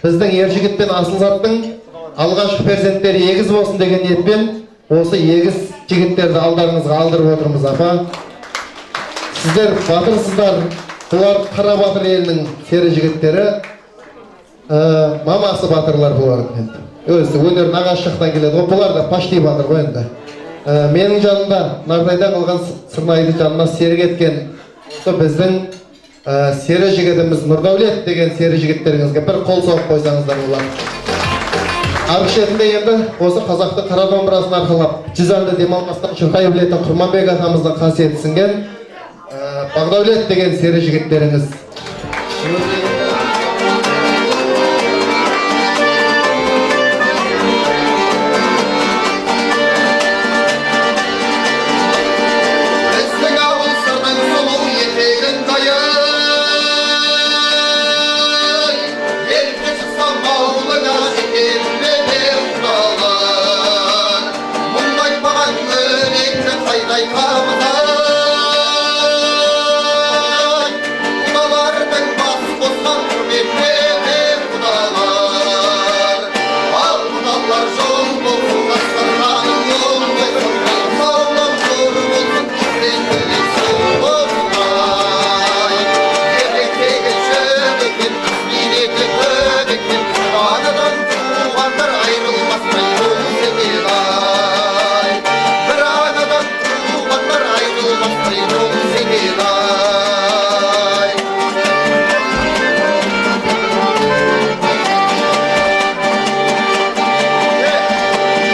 Біздің ер жігіт пен асылзаттың алғашқы перзенттері егіз болсын деген ниетпен осы егіз жігіттерді алдарыңызға алдырып отырмыз, апа. Сіздер батырсыздар, бұлар қара батыр елінің сері жігіттері, мамасы батырлар бұлардың енді. Өзі өнер нағашы жақтан келеді ғой, бұлар да почти батыр ғой енді. Менің жанымда Нартайдан қалған сырнайды жанына серік еткен осы біздің сері жігітіміз Нұрдәулет деген сері жігіттеріңізге бір қол соғып қойсаңыздар болады. Арғы шетінде енді осы қазақтың қара домбырасын арқалап, жүз әнді демалмастан шырқай білетін Құрманбек атамыздың қасиеті сіңген Бағдәулет деген сері жігіттеріңіз. Біздің ауыл Сырдың сұлу етегінде, ерте шықсам ауылыңа жетемін бе деп құдалар. Мұңды айтпаған өлеңді қайда айтамыз ай? Құдалардың бас қосқан құрметіне деп құдалар. Ал құдалар жол болсын, дастарханың мол болсын, саулық зор болсын, бізден тілек сол болсын ай. Ерліктегі жөн екен, бейнеті көп екен, анадан туғандар айырылмастай болса екен ай. Бір анадан туғандар айырылмастай болса екен ай.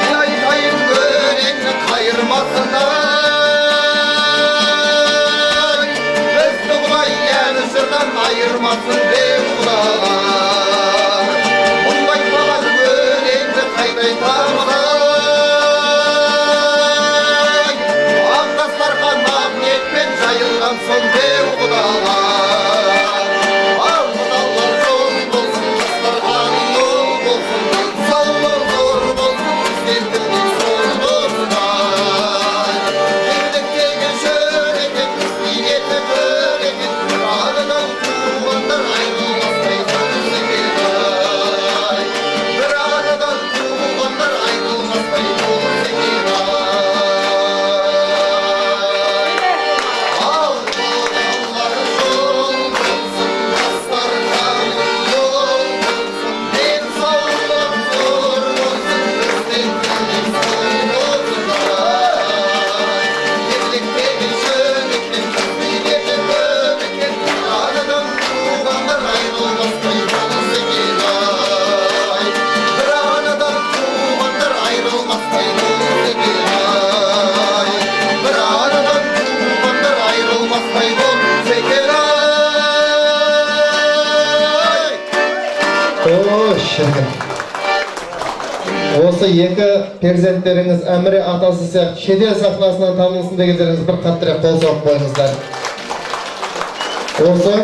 Мен айтайын өлеңнің қайырмасын ай, бізді Құдай әні жырдан айырмасын деп құдалар. Мұндай айтпаған өлеңді қайда айтамыз ай? Ақ дастархан ақ ниетпен жайылған соң деп құдалар. Ал құдалар жол болсын, дастарханың мол болсын, саулық зор болсын, бізден тілек сол болсын ай. Ерліктегі жөн екен, бейнеті көр екен, анадан туғандар айырылмастай болса екен ай. Бір анадан туғандар айырылмастай болса екен ай. Ал құдалар жол болсын, дастарханың мол болсын, денсаулық зор болсын, бізден тілек сол болсын ай. Ерліктегі жөн екен, бейнеті көп екен, анадан туғандар айырылмастай болса екен ай. Бір анадан туғандар айырылмастай болса екен ай. Бір анадан туғандар айырылмастай болса екен ай. О, шіркін. Осы екі перзенттеріңіз Әміре атасы сияқты шетел сахнасынан танылсын дегендеріңіз бір қаттырақ қол соғып қойыңыздар. Осы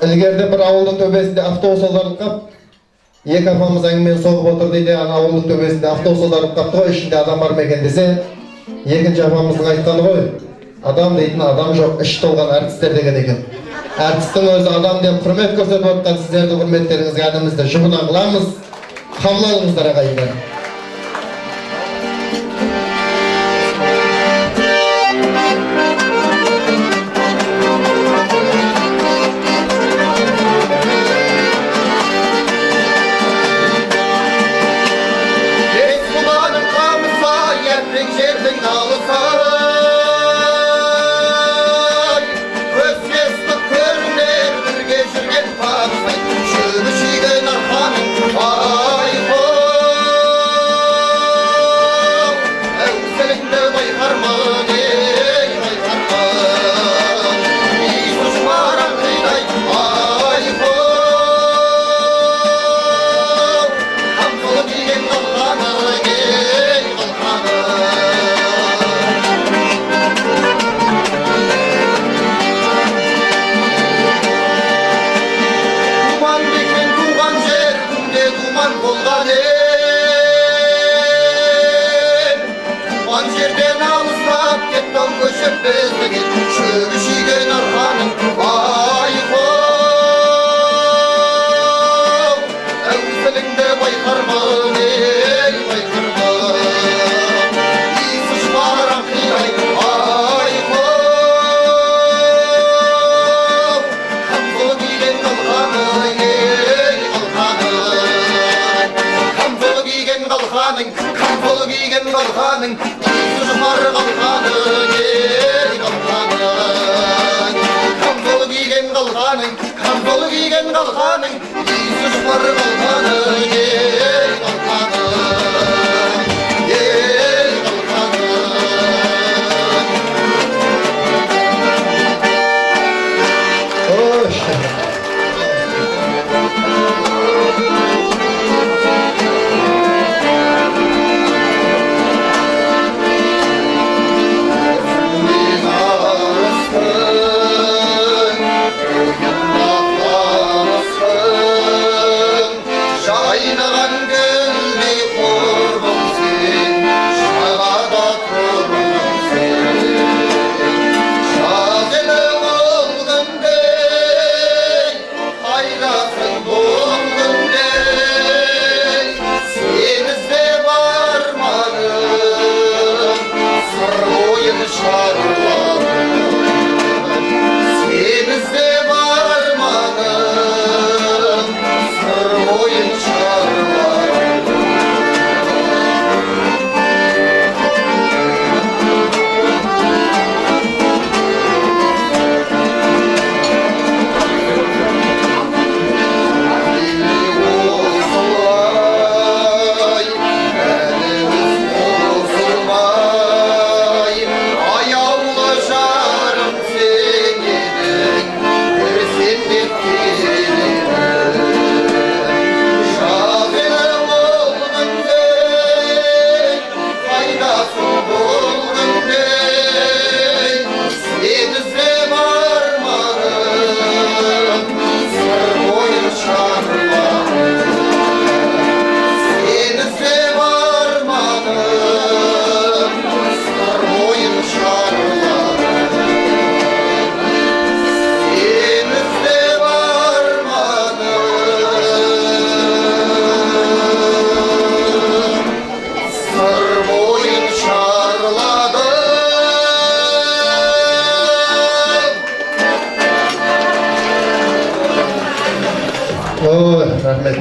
ілгеріде бір ауылдың төбесінде автобус аударылып қап, екі апамыз әңгімені соғып отыр дейді, ана ауылдың төбесінде автобус аударылып қапты ғой, ішінде адам бар ма екен десе, екінші апамыздың айтқаны ғой, адам дейтін адам жоқ, іш толған әртістер деген екен. Әртістің өзі адам деп құрмет көрсетіп отқан сіздердің құрметтеріңізге әнімізді жұбына қыламыз. Қабыл алыңыздар, ағайындар. Бес құланың қамысы, әттең жердің алысы ай. Көзге ыстық көрінер бірге жүрген табысай, шөбі шүйген арқаның ай қол. Әуселіңді байқармын, ей, байқармын. Иісі жұмар аңқидай, ай қол. Қамқалы киген қалқаны, ей, қалқаны. Думан екен туған жер, күнде думан болған ел. Туған жерден алыстап кетті ау көшіп біздің ел. Шөбі шүйген арқаның ай қол. киген қалқаның, иісі жұпар қалқаның, ей қалқаның. Камзол киген қалқаның, камзол киген қалқаның, иісі жұпар қалқаның, ей қалқаның, ей қалқаның. Ой, Мен арыстың бойында таныстым, жайнаған гүлдей құрбым сен, жағада тұрдың сен. Жаз едің ол күнде, қайдасың бұл күнде? Сені іздеп арманым, Сыр бойын шарладым. Сені іздеп арманым, Сыр бойын шарладым. Осылай, әліміз қосылмай, аяулы жарым сен едің, бір сен деп келемін. Жаз едің ол күнде, қайдасың бұл күнде? Сені іздеп арманым, Сыр бойын шарладым. Сені іздеп арманым, Сыр бойын шарладым. Сені іздеп арманым, Сыр бойын шарладым. Ой, рахмет.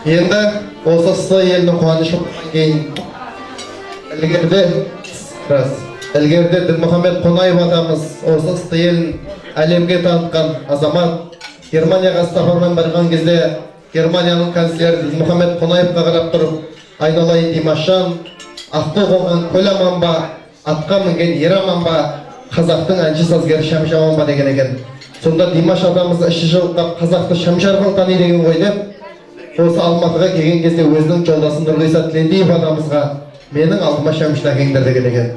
Енді осы Ссы елінің қуанышы болғаннан кейін ілгеріде, рас, ілгеріде Дінмұхамед Қонаев атамыз осы Ысты елін әлемге танытқан азамат. Германияға сапармен барған кезде Германияның канцлері Дінмұхамед Қонаевқа қарап тұрып, айналайын Димашжан, аққу қонған көл аман ба, атқа мінген ер аман ба, қазақтың әнші сазгері Шәмші аман ба деген екен. Сонда Димаш атамыз іші жылқап, қазақты Шәмші арқылы тани деген ғой деп, осы Алматыға келген кезде өзінің жолдасы Нұрғиса Тілендиев атамызға менің алдыма Шәмшіні әкеліңдер деген екен.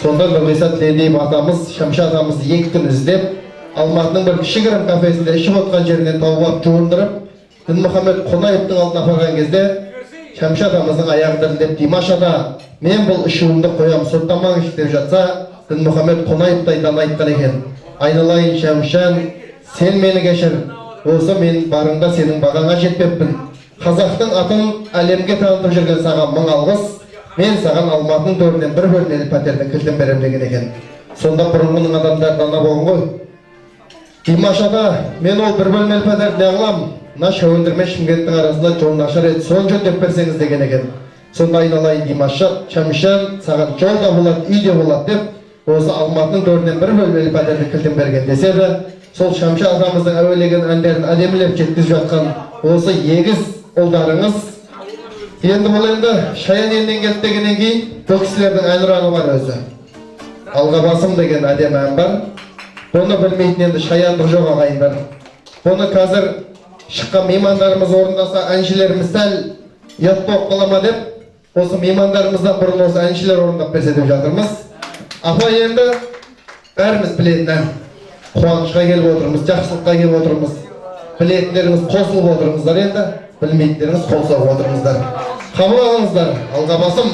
Сонда Нұрғиса Тілендиев атамыз Шәмші атамызды екі күн іздеп, Алматының бір кішігірім кафесінде ішіп отқан жерінен тауып алып жуындырып, Дінмұхамед Қонаевтың алдына апарған кезде Шәмші атамыздың аяғы дірілдеп, Димаш ата, мен бұл ішуімді қоям, соттамаңызшы деп жатса, Дінмұхамед Қонаевтай дана айтқан екен. Айналайын Шәмшан, сен мені кешір, осы мен барыңда сенің бағаңа жетпеппін. Қазақтың атын әлемге танытып жүрген саған мың алғыс, мен саған Алматының төрінен бір бөлмелі пәтердің кілтін берем деген екен. Сонда бұрынғының адамдары дана болған ғой. Димаш ата, мен ол бір бөлмелі пәтерді не қылам? Мына Шәуілдір мен Шымкенттің арасында жол нашар еді, соны жөндеп берсеңіз деген екен. Сонда айналайын Димаш, Шәмшан, саған жол да болады, үй де болады деп, осы Алматының төрінен бір бөлмелі пәтердің кілтін берген деседі. Сол Шәмші атамыздың әуелеген әндерін әдемілеп жеткізіп жатқан осы егіз ұлдарыңыз. Енді бұл енді Шаян елінен келді дегеннен кейін бұл кісілердің әнұраны бар өзі. Алға басым деген әдемі ән бар. Бұны білмейтін енді шаяндық жоқ ағайындар. Бұны қазір шыққан меймандарымыз орындаса, әншілеріміз сәл ұят болып қала ма деп, осы меймандарымыздан бұрын осы әншілер орындап берсе деп жатырмыз. Апа, енді бәріміз білетін ән. Қуанышқа келіп отырмыз, жақсылыққа келіп отырмыз. Білетіндеріңіз қосылып отырыңыздар енді, білмейтіндеріңіз қол соғып отырыңыздар. Қабыл алыңыздар, алға басым.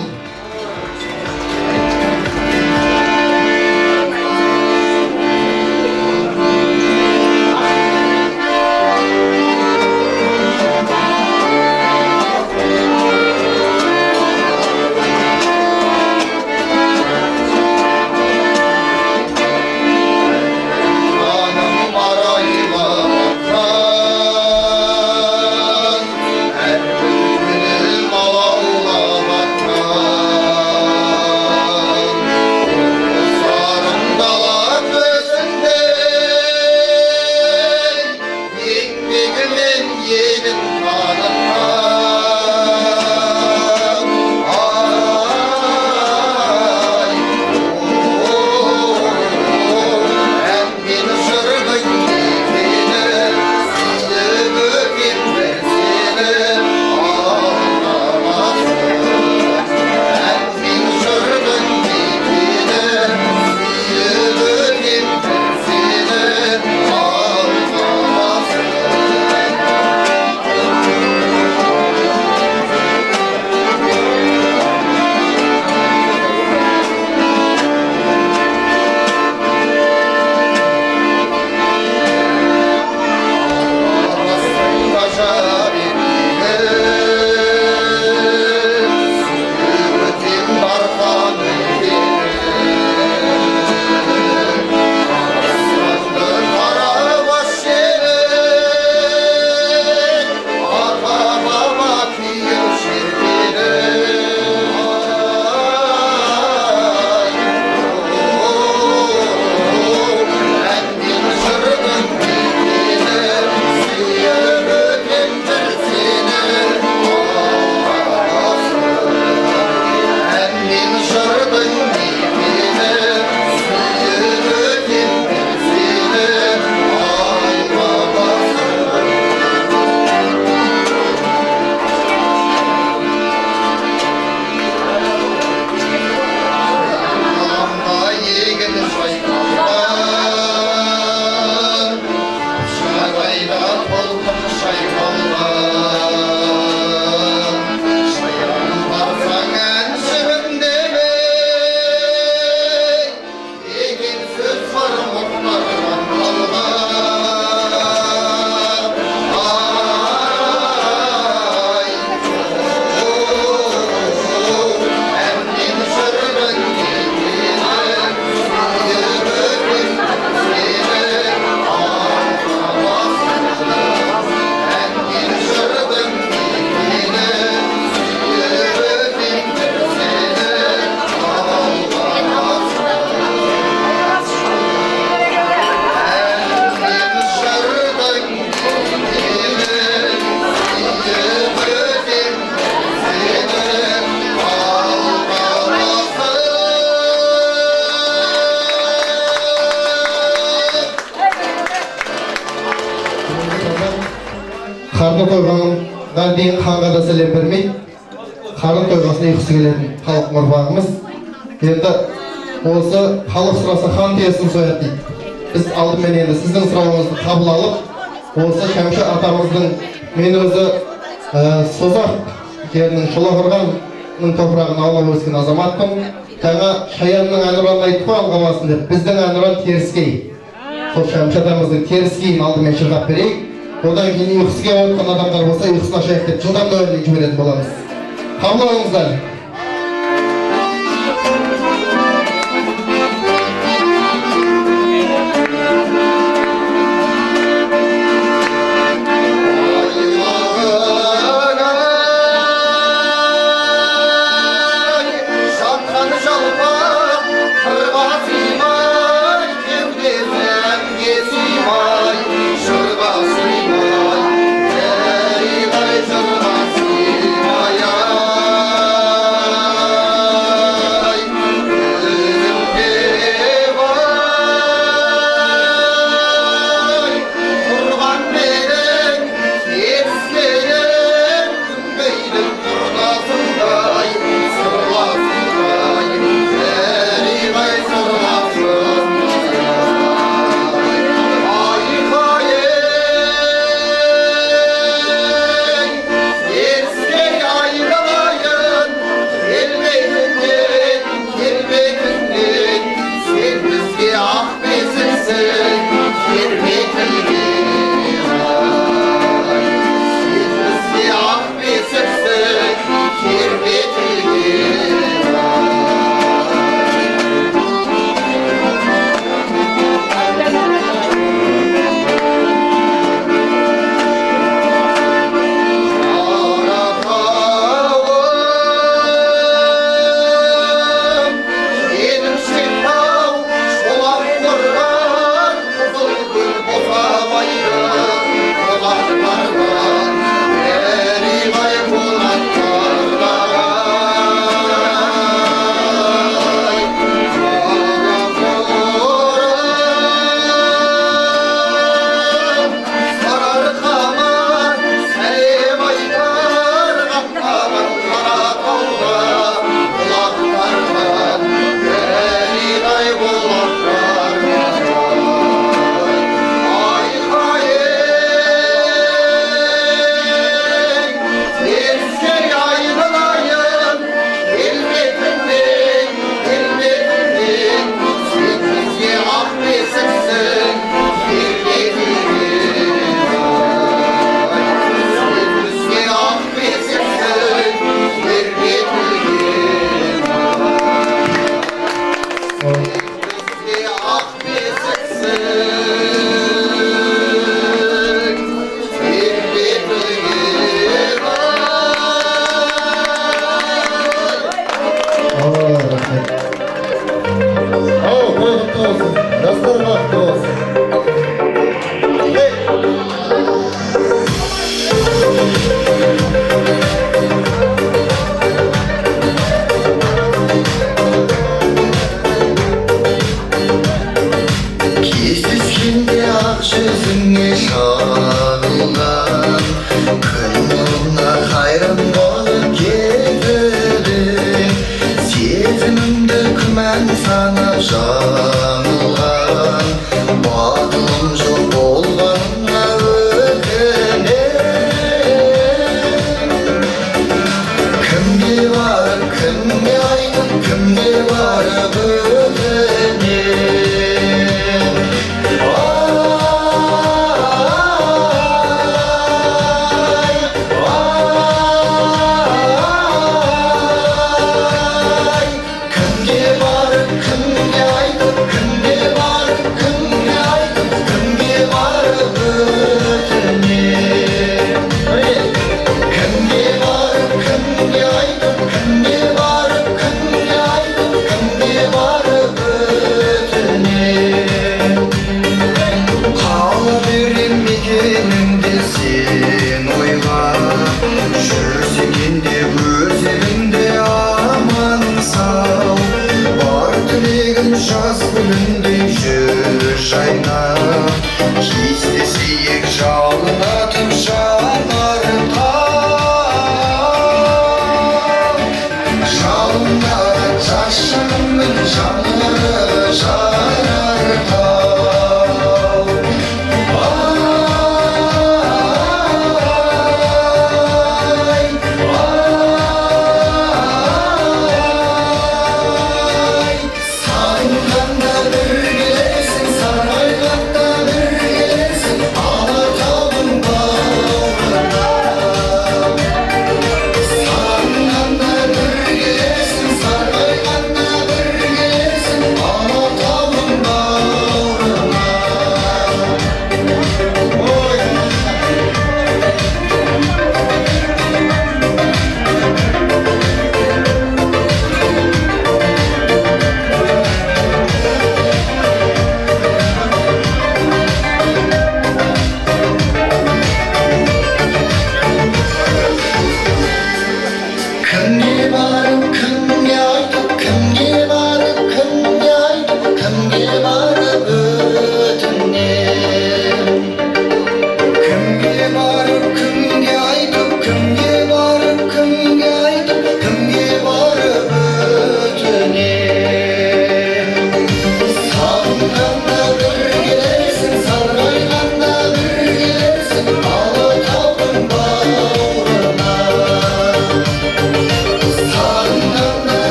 Аным арайлап атқан, әрбір күнім алаулап атқан. Елін танытқан. Ай, ән мен жырдың мекені, сүйіп өтем бір сені алдамасын. Ән мен жырдың мекені, сүйіп өтем бір сені алдамасын. Ғажап еткені, сүйіп өтем дархан өлкені. Арыстанды Қарабас жері, ата-баба күйін шерткені. Ай, ән мен жырдың мекені, сүйіп өтем бір сені алдамасын. Ән мен жырдың мекені, сүйіп өтем бір сені алдамасын. Даламда егін жайқалған, Қапшағайда толқын шайқалған. Шаян барсаң әншімін демей, деген сөз бар Мұхтардан қалған. Ай, ән мен жырдың мекені, сүйіп өтем сені алдамасын. Ән мен жырдың мекені, сүйіп өтем бір сені алдамасын. Ән мен жырдың мекені, сүйіп өтем сені алдамасын. Қарны тойғанға дейін ханға да сәлем бермей, қарын тойғасын ұйқысы келетін халық ұрпағымыз. Енді осы халық сұраса, хан түйесін сояды дейді. Біз алдымен енді сіздің сұрауыңызды қабыл алып, осы Шәмші атамыздың, мен өзі Созақ жерінің, Шолаққорғанның топырағын аулап өскен азаматпын. Жаңа Шаянның әнұранын айттық қой, алғабасын деп. Біздің әнұран теріскей. Сол Шәмші атамыздың теріскейін алдымен шырқап берейік. Одан кейін ұйқысы келіп отқан адамдар болса, ұйқысын ашайық деп жылдам әуенмен жіберетін боламыз. Қабыл алыңыздар. Ай, жатқан жалпақ қырға сыймай, кеудесі әнге сыймай, жырға сыймай, әй, жырға сыймай.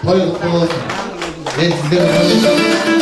Той құтты болсын. Мен сіздердің.